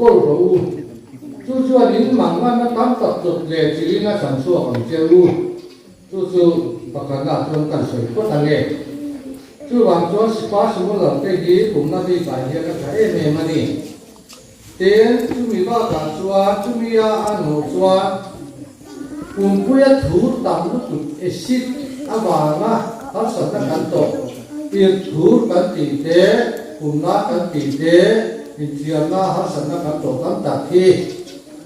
Kawl rawh u. Chu chuan in manganna tam tak chawp leh chilin a chhan chhuak ang che u. Chu chu pakhatna chuan kan sawi phawt ang e. Chuvang chuan Spa Sumulam te hi pumna bikah hian a tha em em a ni. Tin, chumi bakah chuan chumia a nawh chuan pumpuia thur tam lutuk acid avanga harsatna kan tawh, irthur kan tih te, pumna kan tih te, inthiamna harsatna kan tawh tam tak hi.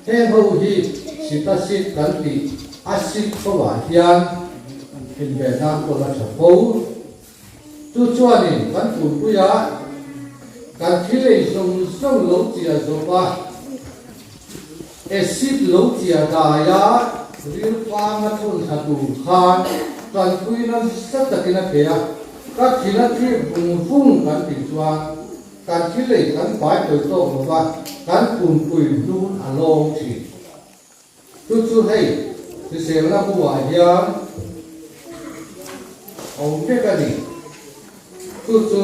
Heng ho hi sitacid kan tih acid ho ah hian inven nan pawh a tha fo. Chu chuanin kan pumpuia kan thil ei zawng zawng lo chia zawk a, acid lo chia daia rilpanga thun thla tur khan tanpuina nasa takin a pe a, ka thil a thlir vung vung kan tih chuan kan thil ei kan pai tawi tawk lo va, kan pumpui hnun a lawng thin. Chu chu hei hriselna buah hian a awm vek a ni. Chu chu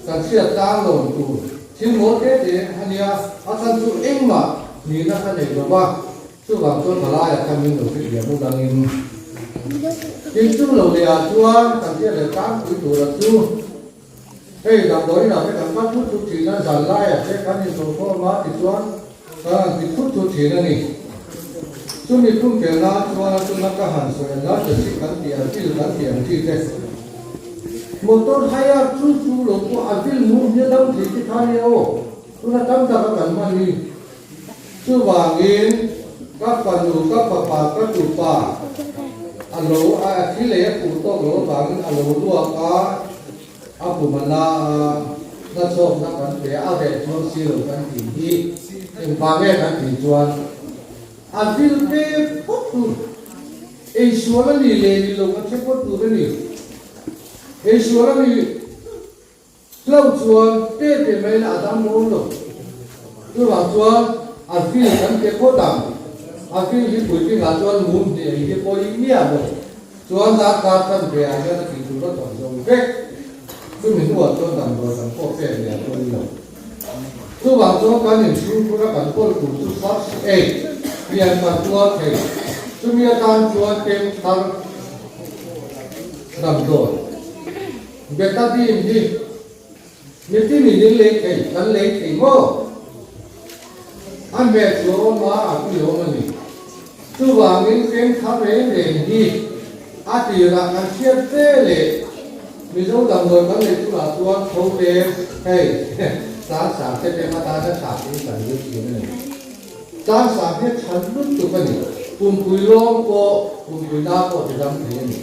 kan hriat tlang lo tur thil mawl te te a nia, a chhan chu engmah nihna ka nei lo va, chuvang chuan Malaya kha min lo hrethiam u dangin. Tin chu lo leh ah chuan kan hriat leh tlangpui tura chu Hei damdawiin ah te kan kal thut thut thin a, zan laiah te kan inzawhkhawm a tichuan kan han ti thut thut thin a ni. Chumi phunpel nan chuan a tuna ka han sawi ang a, taxi kan tih ang til kan tih ang chi te. Motor hire chu chu lo pawh a vil mum hi a dam thei te kha nia aw, tuna tam taka kan hman hi. Chuvangin ka fanu, ka fapa, ka tupa a lo a thi lei a puh tawk lo avangin a lo luak a, a pum a la a, nachhawkna kan pe a, a reh chuang si lo kan tih hi engvang nge kan tih chuan a vil ve phawt tur, eisual a ni leh ni lo kan hre phawt tur a ni, eisual a ni. Hlo chuan pe pe mai la a dam dawn lo. Chuvang chuan a vil kan pe phawt ang. A vil hi puitlingah chuan mum hnih ei hi pawi miah lo. Chuan darkar kan ve ah hian a tih tur a tawh zo vek. Chumi hnuah chuan damdawi kan pawh pek leh a pawi lo. Chuvang chuan kan inchhungkhur a kan kawl tur chu first aid pian kan tuar thei. Chumi atan chuan pem thar damdawi. Betadine hi mitin in in lei thei, kan lei thei maw? A hmel chu a awm a, a tui awm a ni. Chuvangin peng thar reng reng hi a tirah kan hriat ve leh Mizo damdawi kan lei turah chuan tho peng hei tlang sang te peng atana tha in kan zir thin a ni. Tlang sang hi a tha lutuk a ni. Pumpui lawm pawh, pumpui na pawh ti dam thei a ni.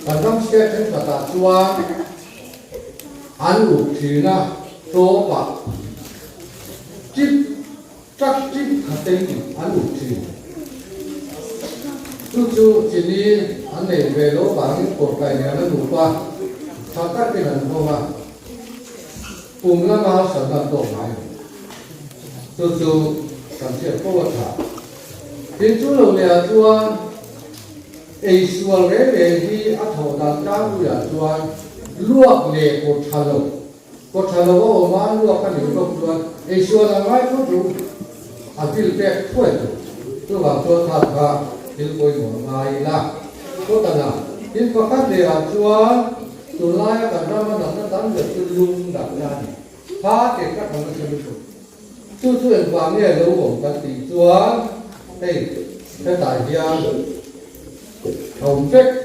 Kan ram state thenkhatah chuan. An up thin a, tawpah chip tak chip khatin an up thin. Chu chu chini an nei ve lo vangin kawrkai lian an up a, tha takin an hawng a, kum lama harsatna an tawk ngai lo. Chu chu kan hriat fo a tha. Tin chu lo leh ah chuan ei sual reng reng hi a thawh dan tlangpuiah chuan luak leh kaw tha lo, kaw tha lo a awm a luak a nih bawk chuan ei sual ang ngai fo chu a vil pek thuai tur. Chuvang chuan kha kha thil pawimawh ngai ila. Kawtana thil pakhat leh ah chuan tunlaia kan rama natna tam ber chu lung natna a ni. Kha ke ka tha nasa lutuk. Chu chu engvang nge lo awm kan tih chuan hei hetah hian a awm vek.